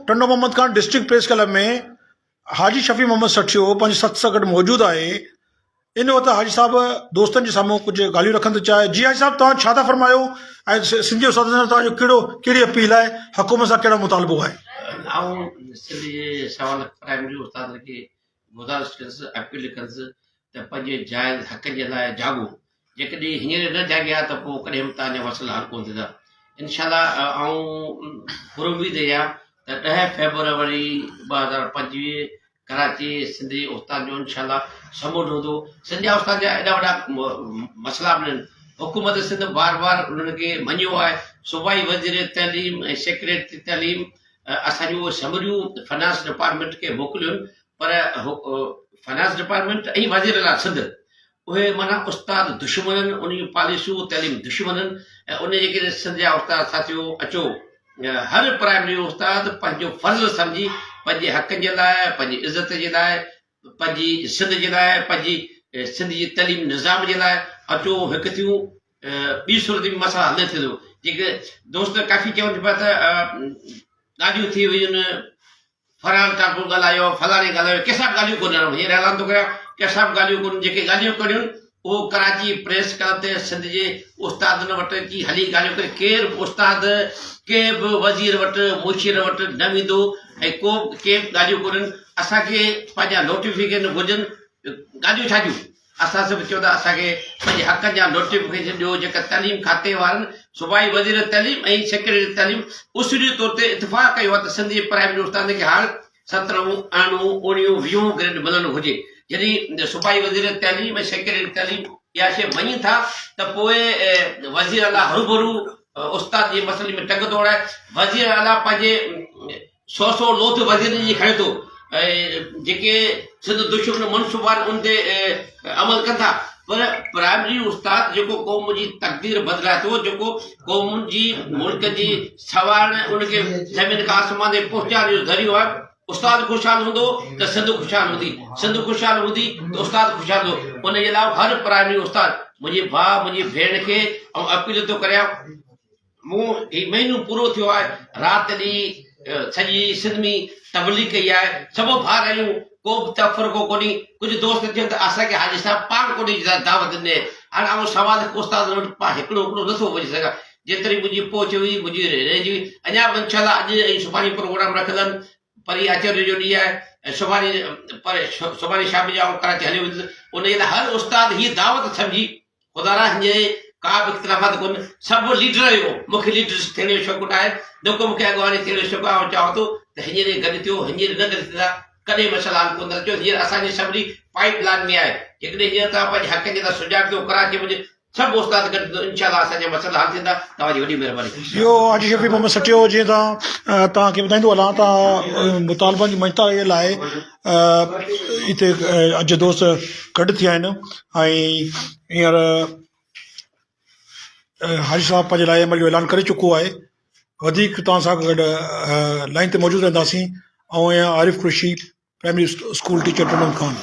Tando Muhammad Khan district press club ۾ Haji Shafi Muhammad Sathio پنهنجي سٿ سان گڏ موجود آهي ان وقت حاجي صاحب دوستن جي سامهون ڪجهه ڳالهيون رکڻ ٿو چاهي جي حاجي صاحب توهان ڇا ٿا فرمايو ۽ سنڌي استادن سان توهان جو ڪهڙو ڪهڙي اپيل آهي حڪومت سان ڪهڙو مطالبو آهي. آئون سنڌ جي سوا لک پرائمري استادن کي گذارش ڪندس اپيل ڪندس ته پنهنجي جائز حقن جي لاء جاڳو جيڪڏهن هينئر نه جاڳيا ته پوء ڪڏهن به توهان جا مسئلا حل ڪونه ٿيندا. انشاء الله آئون پر اميد آهيان ته ڏهه فيبروري 2025 ڪراچي سنڌ جي استاد جو انشاء الله سمنڊ هوندو. سنڌ جا استاد جا ايڏا وڏا مسئلا به ناهن. حڪومت سنڌ بار بار انهن کي مڃيو آهي. صوبائي وزير تعليم ۽ سيڪريٽري تعليم اسان جون اهي سمريون فنانس ڊپارٽمينٽ کي موڪليون پر فنانس ڊپارٽمينٽ ۽ وزير اعليٰ سنڌ اهي معنيٰ استاد دشمنن، ان جون پاليسيون تعليم دشمنن ۽ ان جي ڪري سنڌ جا استاد ساٿيو اچو هر پرائمري استاد پنهنجو فرض سمجهي پنهنجي حقن جي لاء پنهنجي عزت جي لاء پنهنجي سنڌ جي لاء پنهنجي سنڌ جي تعليم نظام جي لاء اچو هڪ ٿيون ٻي صورت ۾ مسئلا حل نه ٿيندو جيڪي دوست ڪافي چون پيا ته ڳالهيون ٿي ويون فرحان ٽالپر ڳالهايو، فلاڻي ڳالهايو، ڪنهن سان به ڳالهيون ڪونه هينئر اعلان ٿو ڪريان ڪنهن سان به ڳالهيون ڪونه جيڪي ڳالهيون ڪريون اهو ڪراچي پريس ڪلب تي سنڌ جي استادن وٽ اچي هلي ڳالهيون ڪري ڪير به استاد ڪنهن به وزير وٽ مشير وٽ نه ويندو ۽ ڪو به ڪي به ڳالهيون ڪونهن اسان کي پنهنجا نوٽيفڪيشن گهرجن ڳالهيون ڇا جون اسان صرف چئون ٿا اسان کي پنهنجي حقن جا نوٽيفڪيشن ڏيو جيڪا تعليم کاتي وارن صوبائي وزير تعليم ۽ سيڪريٽري تعليم اصولي طور تي اتفاق ڪيو آهي ته سنڌ جي پرائمري استادن کي هاڻ سترهون، ارڙهون، اوڻيهون، ويهون گريڊ ملڻ گهرجي جڏهن صوبائي وزير تعليم ۽ سيڪريٽري تعليم اها شيء مڃين ٿا ته پوء وزير اعليٰ هروڀرو استاد جي مسئلي ۾ ٽنگ توڙائي وزير اعليٰ پنهنجي سو سو لوٿ وزيرن جي کڻي ٿو ۽ جيڪي سنڌ دشمن منصوبا آهن ان تي عمل ڪن ٿا پر پرائمري استاد جيڪو قوم جي تقدير بدلائي ٿو جيڪو قومن جي ملڪ جي سنوارڻ ان کي زمين کان آسمان تي پهچائڻ جو ذريعو آهي استاد خوشحال هوندو ته سنڌ خوشحال هوندي سنڌ خوشحال هوندي ته استاد خوشحال هوندو ان جي لاء هر پرائمري استاد منهنجي ڀاء منهنجي ڀيڻ کي آئون اپيل ٿو ڪريان مون هي مهينو پورو ٿيو آهي رات ڏينهن سڄي سنڌ ۾ تبليغ ڪئي آهي سڀ ڀائر آهيون ڪو به تفرقو ڪونهي ڪجهه دوست چون ته اسان کي حاجي صاحب پاڻ ڪونهي دعوت ڏني هاڻي آئون سوا لک استادن وٽ پاڻ هڪڙو هڪڙو نٿو وڃي سگهان جيتري منهنجي پهچ هئي منهنجي رينج هئي اڃا به انشاء الله اڄ ۽ سڀاڻي پروگرام رکيل آهن پر هي آچر جو ڏينهن آهي ۽ سڀاڻي پر سڀاڻي شام جو آئون ڪراچي هليو ويندس ان جي لاء هر استاد هي دعوت سمجهي خدا را هينئر ڪا به اختلافات ڪونهن سڀ ليڊر آهيو مون کي ليڊر ٿيڻ جو شوق ناهي نه ڪو مون کي اڳواڻي ٿيڻ جو شوق آهي آئون چاهان ٿو ته هينئر ئي گڏ ٿيو هينئر نه گڏ ٿيندا ڪڏهن مسئلا حل ڪونه ٿيندا ڇو هينئر اسان جي سڀني پائيپ لائن ۾ آهي جيڪڏهن هينئر توهان پنهنجي حقن جي لاء سجاڳ ٿيو ڪراچي منجهه سڀ استاد گڏ ٿيندو انشاء الله اسان جا مسئلا حل ٿيندا توهان جي وڏي مهرباني. اهو حاجي شفيع محمد سٺيو جيئن ته توهان کي ٻڌائيندو هلان ته مطالبن جي مڃتا جي لاء هتي اڄ دوست گڏ ٿيا آهن ۽ هينئر حاجي صاحب پنهنجي لاء عمل جو اعلان ڪري چڪو آهي وڌيڪ توهان سان گڏ لائين تي موجود رهنداسين آئون آهيان Arif Qureshi primary school teacher Tando Khan.